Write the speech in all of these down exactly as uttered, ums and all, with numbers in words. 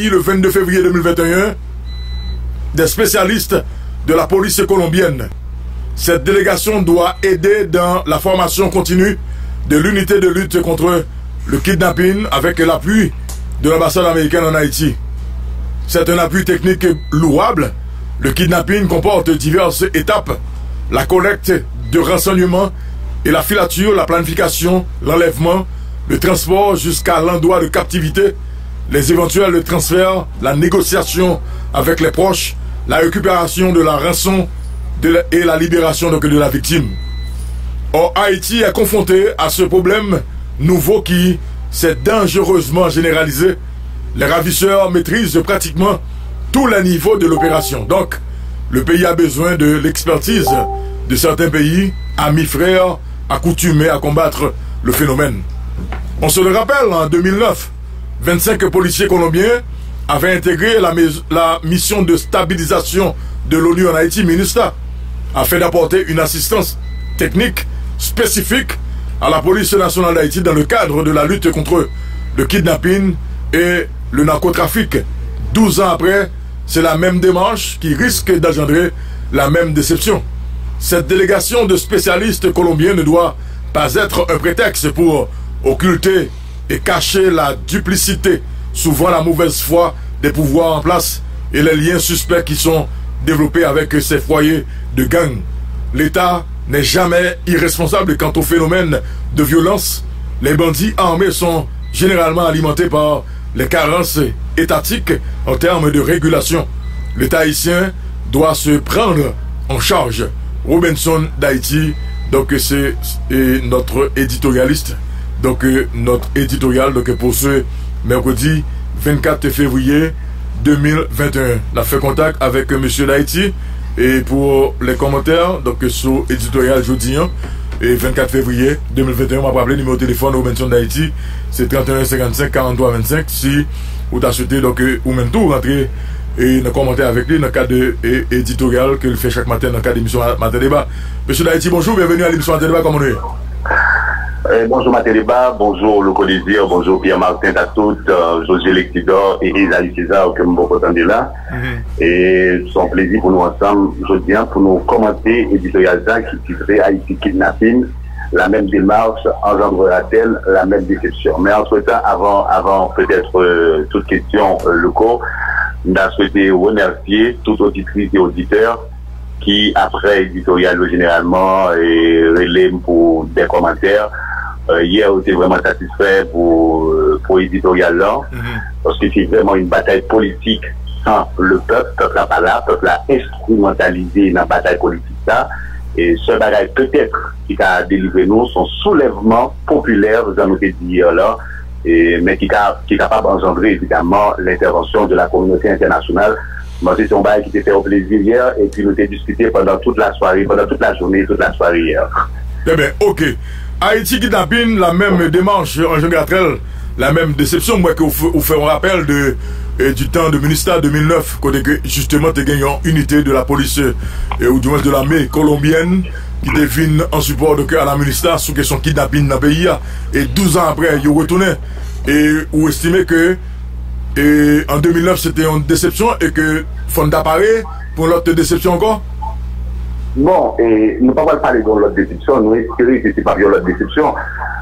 le vingt-deux février deux mille vingt et un, des spécialistes de la police colombienne. Cette délégation doit aider dans la formation continue de l'unité de lutte contre le kidnapping avec l'appui de l'ambassade américaine en Haïti. C'est un appui technique louable. Le kidnapping comporte diverses étapes: la collecte de renseignements et la filature, la planification, l'enlèvement, le transport jusqu'à l'endroit de captivité, les éventuels transferts, la négociation avec les proches, la récupération de la rançon de la- et la libération donc de la victime. Or, Haïti est confronté à ce problème nouveau qui s'est dangereusement généralisé. Les ravisseurs maîtrisent pratiquement tous les niveaux de l'opération. Donc, le pays a besoin de l'expertise de certains pays, amis, frères, accoutumés à combattre le phénomène. On se le rappelle, en deux mille neuf, vingt-cinq policiers colombiens avaient intégré la, mais- la mission de stabilisation de l'ONU en Haïti, MINUSTAH, afin d'apporter une assistance technique spécifique à la police nationale d'Haïti dans le cadre de la lutte contre le kidnapping et le narcotrafic. Douze ans après, c'est la même démarche qui risque d'engendrer la même déception. Cette délégation de spécialistes colombiens ne doit pas être un prétexte pour occulter et cacher la duplicité, souvent la mauvaise foi des pouvoirs en place et les liens suspects qui sont développés avec ces foyers de gang. L'État n'est jamais irresponsable quant au phénomène de violence. Les bandits armés sont généralement alimentés par les carences étatiques en termes de régulation. L'État haïtien doit se prendre en charge. Robinson d'Haïti, donc c'est notre éditorialiste. Donc notre éditorial donc pour ce mercredi vingt-quatre février deux mille vingt et un. N ap fè kontak avèk Mesye Dayiti e pou lè kòmantè, donk sou editoryal jodi an, e vennkat fevriye de mil venteyen, m ap raple nimewo telefòn Robinson Dayiti, se trannteyen senkannsenk karanntwa vennsenk. Si ou ta swete, donk, ou menm tou, rantre e nan kòmantè avèk li nan kad e editoryal ke l fè chak maten nan kad emisyon Maten Deba. Mesye Dayiti, bonjou, byenveni a lemisyon Maten Deba, kòman nou ye? Eh, bonjou Maten Deba, bonjou Louko Désir, bonjou Pierre Martin Tatout, euh, José Lectidor e Esaü César ke m poko tande la. E se yon plezi pou nou ansanm jodi a pou nou kòmante editoryal sa ki titre Haïti Kidnapping, la même démarche engendrera-t-elle la même déception? Men antretan, avan, avan petèt euh, tout kesyon, euh, Louko, m ta swete remèsye tout oditris e oditè ki, apre editoryal yo jeneralman, e rele m pou de kòmantè. Yè, yo te vrèman satisfè pou, pou editoryal lan, paske se vrèman yon batay politik san le pèp. Pèp la pa la, pèp la enstrimantalize nan batay politik sa. E sèl bagay petèt ki ka delivre nou, se yon soulèvman popilè, jan nou te di yè lan, e, men ki ka, ki kapab anjandre evidaman lentèvansyon de la kominote entènasyonal. M panse se yon bagay ki te fè yo plezi yè, epi nou te diskite pandan tout lasware, pandan tout lajounen, tout lasware yè. Trè byen, oke. Haïti Kidnapping, la même démarche engendra-t-elle la même déception? M wè ke ou fè, ou fè yon rapèl de, e, du temps de MINUSTAH de mil nèf, kote ke jisteman te gen yon inite de la polis, e, ou du moins de l'armée colombienne ki te vin an sipò de ke a la MINUSTAH sou kesyon kidnapin nan peyi a. E douz an apre, yo retounen. E ou estime ke e an de mil nèf se te yon desepsyon e ke fò n ta pare pou yon lòt desepsyon ankò? Bon, e nou pa pral pale de yon lòt desepsyon, nou espere ke se p ap yon lòt desepsyon.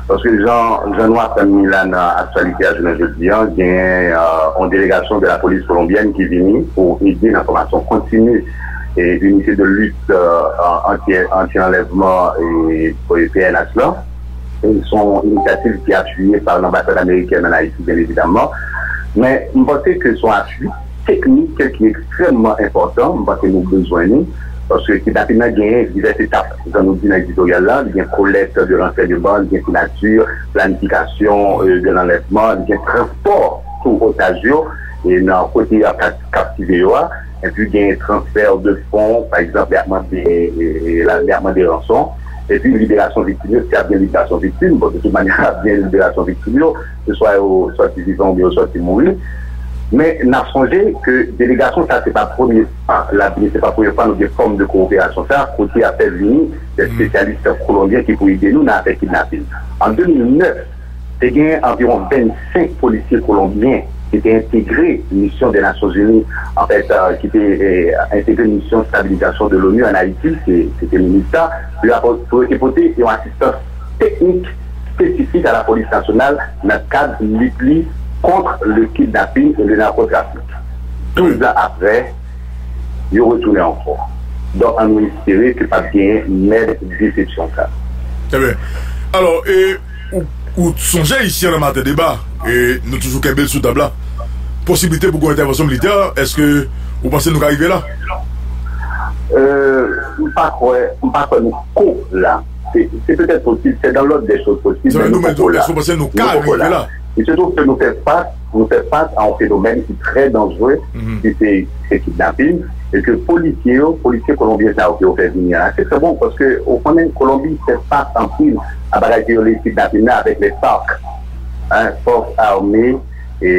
Paske jan, jan nou aprann li la nan aktyalite a jounen jodi a, genyen yon delegasyon de la polis kolonbyèn ki vini pou ede nan fòmasyon kontini e inite de lit anti, anti anlèvman e P N H lan. E se yon inisyativ ki apiye pa lanbasad amerikèn ann Ayiti, byen evidaman. Men m panse ke se yon apui teknik ki ekstrèmman enpòtan. M panse nou bezwen li. Paske kidnapin nan genyen divès etap. Jan nou di nan editoryal la, li gen kolèkt de ransèyman, li gen finati, planifikasyon de lanlèvman, li gen transpò tou otaj yo e nan kote y ap kaptive yo a. Epi gen transfè de fon, pa egzanp, lè y ap mande, lè y ap mande ranson. Epi liberasyon viktim yo, si ap gen liberasyon viktim, bon, de tout manyè ap gen liberasyon viktim yo, se swa yo sòti vivan oubyen yo sòti mouri. Men n ap sonje ke delegasyon sa se pa premye fwa l ap vini, se pa premye fwa nou gen fòm de kowoperasyon sa, kote y ap fè vini de espesyalis kolonbyen ki pou ede nou nan afè kidnapin. An de mil nèf, te gen anviwon vennsenk polisye kolonbyen ki te entegre misyon de Nasyonzini, anfèt, ki te entegre misyon stabilizasyon de l'ONU ann Ayiti, se te MINUSTAH, pou yo te pote yon asistans teknik espesifik a lapolis nasyonal nan kad lit li kont le kidnaping e le narkotrafik. Douz an aprè, yo retounen ankò. Donk, ann nou espere ke p ap genyen menm desepsyon sa. Trè byen. Alò, e, ou, ou sonje isi an nan maten deba, e nou toujou kenbe l sou tab la, posiblite pou gen entèvansyon militè, èske ou panse nou ka rive la? Euh, m pa kwè, m pa kwè nou ko la. Se, se petèt posib, c'est dans l'ordre des choses possibles, men nou poko la. Èske w panse nou ka rive la? Il se trouve que nou fè fas, nou fè fas a yon fenomèn ki trè danjere, ki se, se kidnaping, e ke polisye yo, polisye kolonbyen sa yo ke yo fè vini an la, se trè bon, paske ou konnen Kolonbi fè fas anpil a bagay ke yo rele kidnaping nan avèk les FARC, hein, Forces Armées, e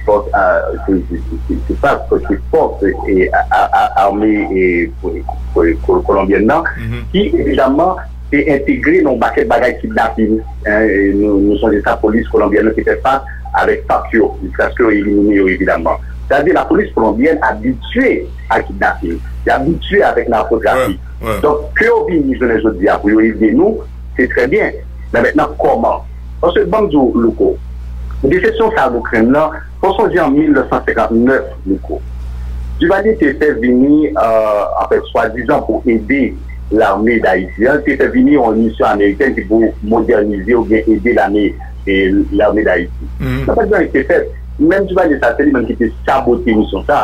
fòs, a, se, se, se, se, se FARC, se fòs, e, a, a, a, ame, e, ko-, ko-, ko-, kolonbyèn nan, ki, evidaman, te entegre nan yon pakèt bagay kidnaping, en, e nou, nou sonje sa, polis kolonbyèn nan te fè fas avèk FARC yo, jiskaske yo elimine yo, evidaman. Sa vle di, lapolis kolonbyèn abitye a kidnaping, li abitye avèk nakotrafik. Donk, ke yo vini jounen jodi a pou yo ede nou, se trè byen. Men mentnan, kòman? Paske, ban m di w, Louko, desepsyon sa a nou krenn nan, fò w sonje an mil nèf san senkant nèf, Louko. Duvalier te fè vini, euh, anfèt, swadizan pou ede lame d Ayiti an, te fè vini yon misyon amerikèn ki pou modènize oubyen ede lame, e, lame d Ayiti. Nan pa t janm te fèt. Menm Duvalier sa, se li menm ki te sabote misyon sa.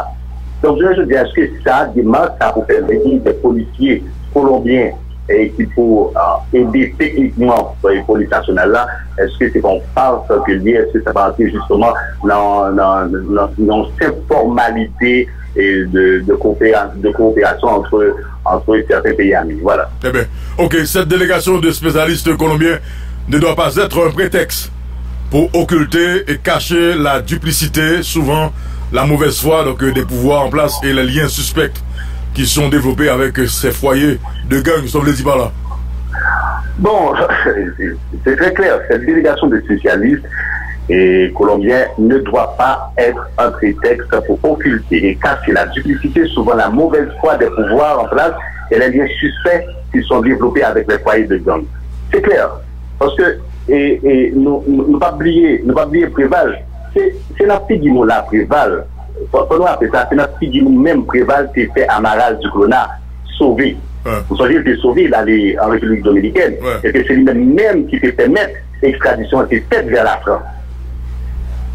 Donk, jounen jodi a, èske sa, demach sa pou fè vini de polisye kolonbyen e ki pou, a, ede teknikman, e, polis nasyonal la, èske se pa yon fas ke l ye? Èske sa pa antre jisteman nan, nan, nan, nan yon senp fòmalite, e, de, de koopera-, de kooperasyon antre, antre sèten peyi ami? Vwala. Très bien. Ok, cette délégation de spécialistes colombiens ne doit pas être un prétexte pour occulter et cacher la duplicité, souvent la mauvaise foi, donc, euh, des pouvoirs en place et les liens suspects qui sont développés avec, euh, ces foyers de gang. Sa w vle di pa la? Bon, c'est très clair. Cette délégation de spécialistes, eh, colombiens ne doit pas être un prétexte pour occulter et cacher la duplicité, souvent la mauvaise foi des pouvoirs en place et les liens suspects qui sont développés avec les foyers de gang. C'est clair. Paske, e, e, nou, nou, nou p ap bliye, nou p ap bliye Preval. Se, se nan figi nou la Preval. Fò, fò nou raple sa, se nan figi nou menm Preval te fè amaraj diklona sove. Ou sonje, li te sove, l ale an Repiblik Dominikèn. E ke se li menm, menm ki te pèmèt ekstradisyon an te fèt vè Lafrans.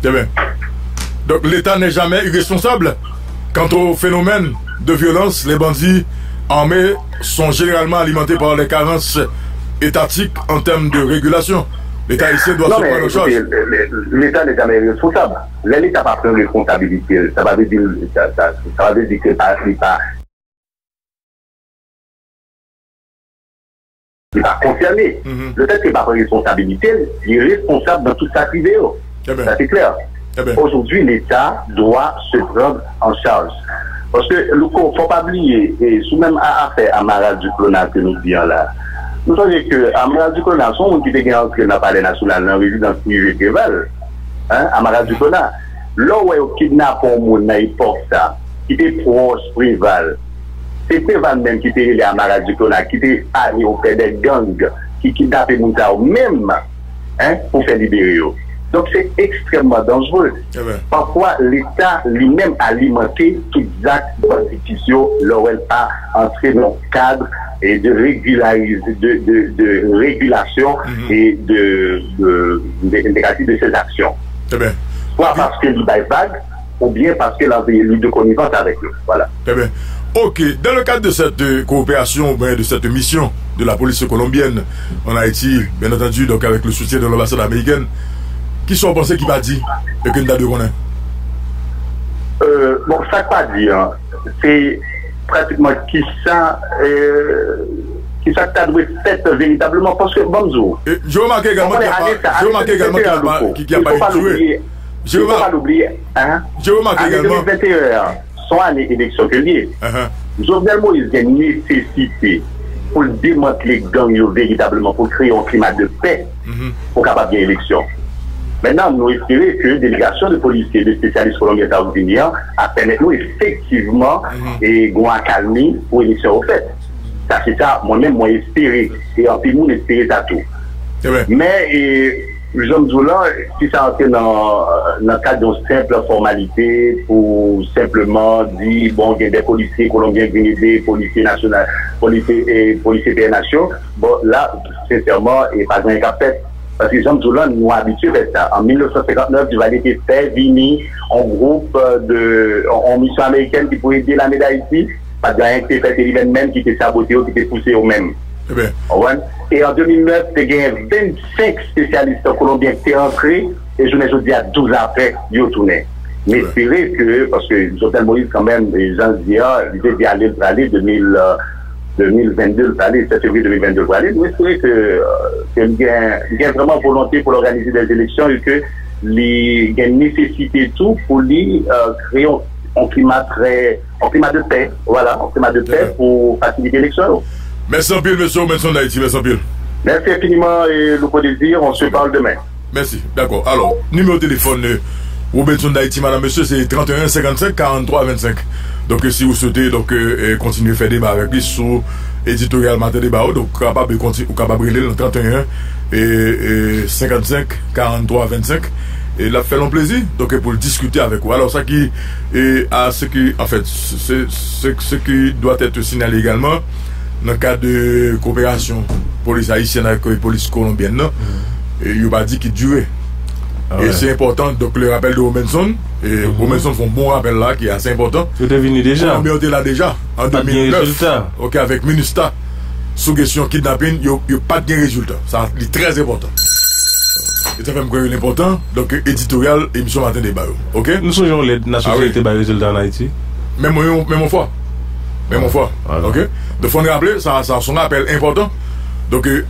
Très bien. Donc, l'État n'est jamais irresponsable. Quant au phénomène de violence, les bandits armés sont généralement alimentés par les carences étatiques en termes de régulation. L'État haïtien doit se prendre en charge. Non, men, ekoute, Leta n'est jamais responsable. Lè Leta pa pran responsabilite l, sa pa vle di, sa, sa, sa pa vle di ke pa, li pa, li pa konsène. Lefètke li pa pran responsabilite l, li responsab nan tout sa k rive yo. Sa se klè. Aujourd'hui, l'État doit se prendre en charge. Paske, Louko, fò pa bliye, e sou menm a-, afè amaraj diklona ke nou di an la, nou sonje ke amaraj diklona, se yon moun ki te gen antre nan Palè Nasyonal, nan rezidans prive Preval. Hein, amaraj diklona. Lè w wè yo kidnape yon moun nan epòk sa, ki te pwòch Preval, se Preval menm ki te rele amaraj diklona, ki te ale oprè de gang, ki kidnape moun sa yo menm, hein, pou fè libere yo. Donk, se ekstrèmman danjere. Pafwa, Leta li menm alimante tout zak banditis yo, lè w wè l pa antre nan kad, e, de regilariz-, de, de, de regilasyon e de, de, de, de, de, de ses actions. Swa paske li bay vag, oubyen paske l antre li de konivans avèk yo. Vwala. Très bien. Ok. Dans le cadre de cette, euh, coopération, ou bien de cette mission de la police colombienne en Haïti, bien entendu, donc avec le soutien de l'ambassade américaine, kisa w panse ki pa di e ke n ta dwe konnen? Euh, bon, sa k pa di an, se pratikman kisa, euh, kisa k ta dwe fèt veritableman, paske, ban m di w, je remarque également qu'il y a pas, je remarque également qu'il y a pas, qu'il y a pas eu de tué. Je remarque, je remarque également. Ane de mil venteyen an, se yon ane eleksyon ke l ye. Jovenel Moïse gen nesesite pou l demantle gang yo veritableman, pou l kreye yon klima de pè, pou kapab gen eleksyon. Mentnan, nou espere ke delegasyon de polisye, de espesyalis kolonbyen sa yo ki vini an ap pèmèt nou efektivman e gen yon akalmi pou eleksyon yo fèt. Sa se sa, mwen menm, mwen espere, e anpil moun espere sa tou. Men, e, jan m di w la, si sa antre nan, nan kad yon senp fòmalite pou senpleman di, bon, gen de polisye kolonbyen ki vin ede polisye nasyonal, polisye, e, polisye P N H yo, bon, la, sensèman, e pa gen anyen k ap fèt. Paske jan m di w la, nou abitye fè sa. An mil nèf san senkant nèf, Duvalier te fè vini yon gwoup, e, de, yon, yon misyon amerikèn ki pou ede lame Dayiti. Pa t gen anyen ki te fèt, se li menm menm ki te sabote yo, ki te pouse yo menm. Ou konprann? E an de mil nèf, te gen vennsenk espesyalis kolonbyen ki te antre, e jounen jodi a, douz apre, yo tounen. M espere ke, paske Jovenel Moïse, kanmenm, e jan l di a, li te di ale, l prale, de mil, e, de mil vennde, l prale, sèt fevriye de mil vennde, l prale. Nou espere ke, e, ke li gen, li gen vrèman volonte pou l òganize dè eleksyon e ke li gen nesesite tou pou li, e, kreye yon, yon klima trè, yon klima de pè, vwala, yon klima de pè pou fasilite eleksyon yo. Mèsi anpil, mesye Robenson Dayiti, mèsi anpil. Merci infiniment, et Louko Désir, on se parle demain. Mèsi. Dakò. Alò, nimewo telefòn, e, Robenson Dayiti, madam, mesye, se trant e en senkannsenk karanntwa vennsenk. Donk, e, si ou swete, donk, e, e, kontinye fè deba avèk li sou editoryal Maten Deba yo, donk, ou kapab konti-, ou kapab rele l nan trant e en, e, e, senkannsenk karanntwa vennsenk. E l ap fè l yon plezi, donk, e, pou l diskite avèk ou. Alò, sa ki, e, a, se ki, anfèt, se, se, se ki dwa èt siyale egalman, nan kad de koperasyon polis ayisyèn avèk, e, polis kolonbyèn nan, e, yo pa di ki dire. E se enpòtan, donk, le rapèl de Robenson, e Robenson fè yon bon rapèl la, ki ase enpòtan. Yo te vini deja. Kolonbyen yo te la deja, an de mil nèf. Ok, avèk minista. Sou kesyon kidnapin, yo, yo pa t gen rezilta. Sa, li trè enpòtan. E sa fè m kwè l enpòtan. Donk, editoryal emisyon Maten Deba yo. Ok? Nou sonje yon lè Nasyonzini te bay rezilta an Ayiti? Menm yon, menm yon fwa. Menm yon fwa. Ok? Donk, fò n raple, sa, sa se yon rapèl enpòtan. Donk, e,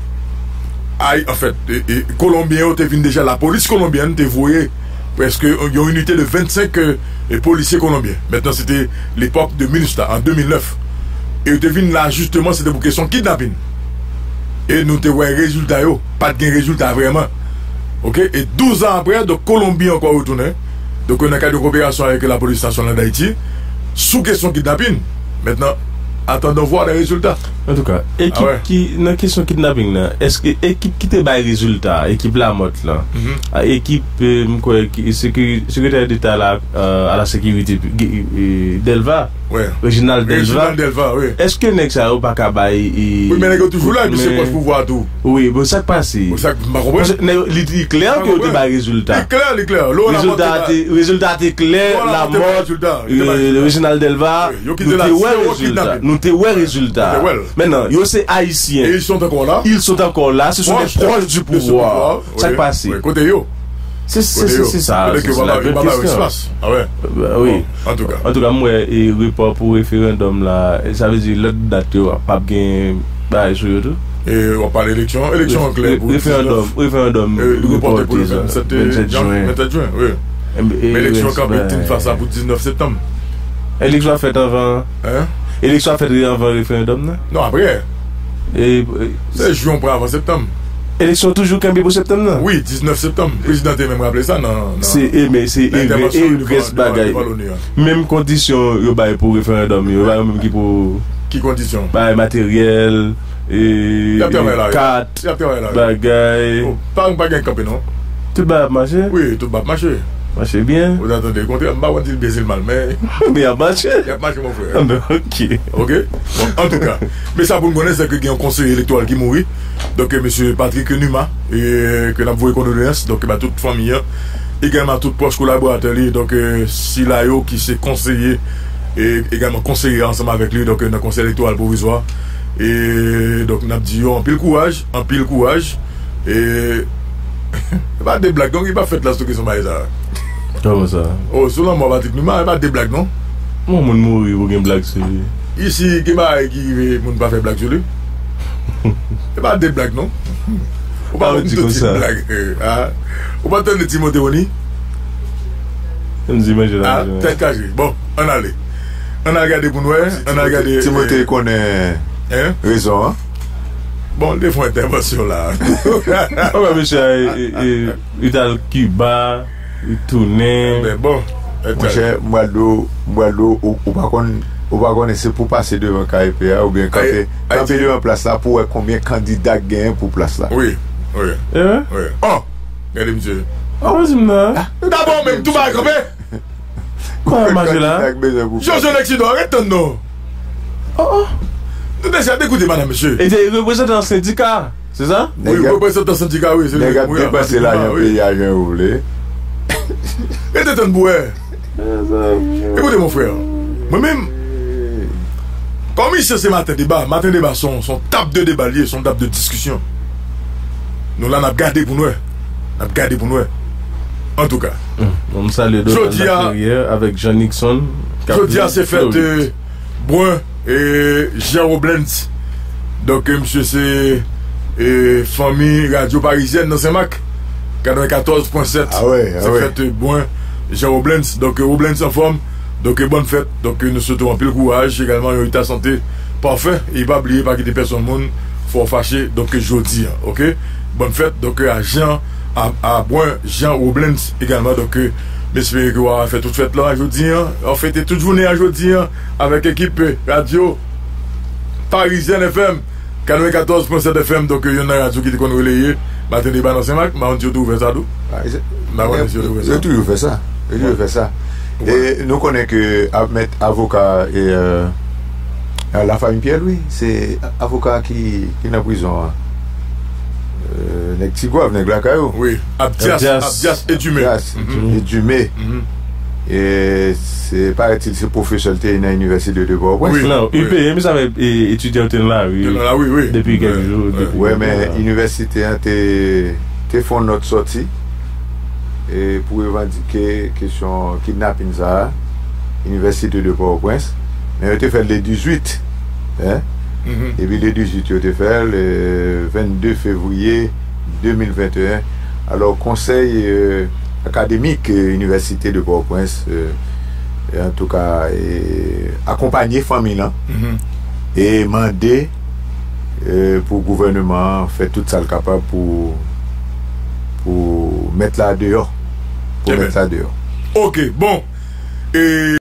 ay, anfèt, e, e, Kolonbyen yo te vin deja, lapolis kolonbyèn te voye prèske yon inite de vennsenk, e, e, polisye kolonbyen. Mentnan, se te lepòk de minista, an de mil nèf. E yo te vin la, jisteman, se te pou kesyon kidnapin. E nou te wè rezilta yo, pa t gen rezilta vrèman. Ok? E douz an apre, donk, Kolonbi ankò retounen. Donk, nan kad de koperasyon avèk lapolis nasyonal d'Ayiti, sou kesyon kidnapin. Mentnan, attendons voir les résultats. Antouka, ekip ki, nan kesyon kidnaping nan, èske ekip ki te bay rezilta, ekip Lamòt lan, a, ekip, e, m kwè, ki, seki-, sekretè deta la, e, a la sekirite, e, Delva, Reginald Delva, èske nèg sa yo pa ka bay, e, wi, men nèg yo toujou la, epi se pòch pouvwa tou. Wi, bon, sa k pase? Bon, sa k, m pa konprann. Paske nèg yo, li, li klè ke yo te bay rezilta. Li klè, li klè. Rezilta a te, rezilta a te klè, Lamòt, e, Reginald Delva, nou te wè rezilta. Nou te wè rezilta. Mentnan, yo se Ayisyen. Ils sont encore là. Ils sont encore là. Ce sont des proches du pouvoir. Sa k pase? Kote yo? Se, se, se, se sa, se la gran kesyon. Wi. Antouka, m wè, e, repò pou referandòm la, e, sa vle di lòt dat yo p ap gen bagay sou yo tou? E w ap pale eleksyon, eleksyon an klè pou referandòm, referandòm repòte pou le vennsèt jen, vennsèt jen, wi. Men eleksyon kanpe tin fas la pou diznèf septanm. Eleksyon ap fèt anvan, eleksyon ap fèt anvan referandòm nan? Non, apre. E, e, se jwen pou avan septanm. Eleksyon toujou kenbe pou septanm nan? Wi, diznèf septanm. Prezidan te menm raple sa nan, nan, se, e, men se nan entèvansyon li te fè devan, devan, devan loni an. Menm kondisyon yo bay pou referandòm yo, yo bay yo menm ki pou. Ki kondisyon? Bay materyèl, e, kat, bagay. Oh, pa, pa gen kanpe non. Tout bagay ap mache? Wi, tout bagay ap mache. Mache byen? Ou ta tande, kontrè, m pa konn si l byen, si l mal, men. Men y ap mache. Y ap mache, mon frè. Ah ben, ok. Ok? Bon, antouka, men sa pou n konnen, se ke gen yon konseye elektoral ki mouri. Donk, e, mesye Patrick Numa, e, ke n ap voye kondoleyans, donk, ba tout fanmi an, egalman tout pwòch kolaboratè li, donk, e, sila yo ki se konseye, e, egalman konseye ansanm avèk li, donk, e, nan konsèy elektoral pwovizwa. E, donk, n ap di yo anpil kouraj, anpil kouraj. E, e pa de blag, non, ki pa fèt la sou kesyon bagay sa. Kòman sa? Oh, sou lanmò Patrick Numa, e pa de blag, non. Yon moun mouri pou gen blag sou li. Isi, gen bagay ki rive, moun pa fè blag sou li. E pa de blag, non. Ou pa konn tout ti blag, e, a. Ou pa tande Timote Rony? M di manje la, a, tèt kache. Bon, ann ale. Ann al gade pou n wè, ann al gade. Timote konnen rezon an. Bon, l te fè yon entèvansyon la. Ou wè, mesye a, e, e, e, li t al Kiba, li tounen. Men bon, Monchè, m pral di w, m pral di w, ou, ou pa konn, ou pa konnen se pou pase devan K E P a oubyen kanpe, kanpe devan plas la pou wè konbyen kandida k genyen pou plas la. Wi, wi. Wi. Oh! Gade misye. An pa di m nan. Dabò menm, tou bagay kanpe. Kòman mache la? Jojo Lexidor, ret tann non. Oh oh. Nou deja te koute madanm mesye. E te reprezantan sendika, se sa? Wi, reprezantan sendika, wi. Nèg ap depanse lajan peyi a jan yo vle. Rete tann pou wè. Ekoute mon frè. Mwen menm, kòm misye se maten deba, maten deba se yon tap de deba li ye, se yon tap de diskisyon. Nou la n ap gade pou n wè. N ap gade pou n wè. Antouka. Jodi a, avèk Jean Nixon. Jodi a se fèt Brun e Jean Roblens. Donk, misye se fanmi Radyo Parizyèn nan Senmak. Katrevenkatòz pwen sèt. Se fèt Brun, Jean Roblens. Donk, Roblens anfòm. Donk, bòn fèt. Donk, nou swete w anpil kouraj. Egalman, yon eta sante pafè. E pa bliye, pa kite pèsonn moun fè w fache. Donk, jodi a, oke? Bòn fèt. Donk, a Jean, a, a Brun, Jean Roblens egalman. Donk, m espere ke w a fè tout fèt la jodi a. W a fete tout jounen an jodi a avèk ekip Radyo Parizyèn F M. Katrevenkatòz pwen sèt F M, donk, youn nan radyo ki te konn releye Maten Deba nan Senmak, m pa konn si yo toujou fè sa tou. M pa konnen si yo toujou fè sa. Yo toujou fè sa. Yo toujou fè sa. E nou konnen ke mèt avoka e, euh, Lafanmi Pyè Lwi, se avoka ki, ki nan prizon an. Euh, nèg Tigwav, nèg lakay ou. Wi, Abdias, Abdias Edumé. Abdias Edumé. E se, paraît-il, se pwofesè l te ye nan Inivèsite de Pòtoprens. Wi, nan U P M, sa fè etidyan yo te nan lari depi kèk jou. Wi, men inivèsite an te, te fè yon nòt sòti e pou revandike kesyon kidnapin sa a, Inivèsite de Pòtoprens. Men yo te fè l le dizuit, en. Epi le dizuit yo te fè l, vennde fevriye de mil venteyen. Alò, konsèy akademik Inivèsite de Pòtoprens, antouka, akonpanye fanmi lan e mande pou gouvènman an fè tout sa l kapab pou, pou mèt la deyò. Pou mèt la deyò. Ok, bon. E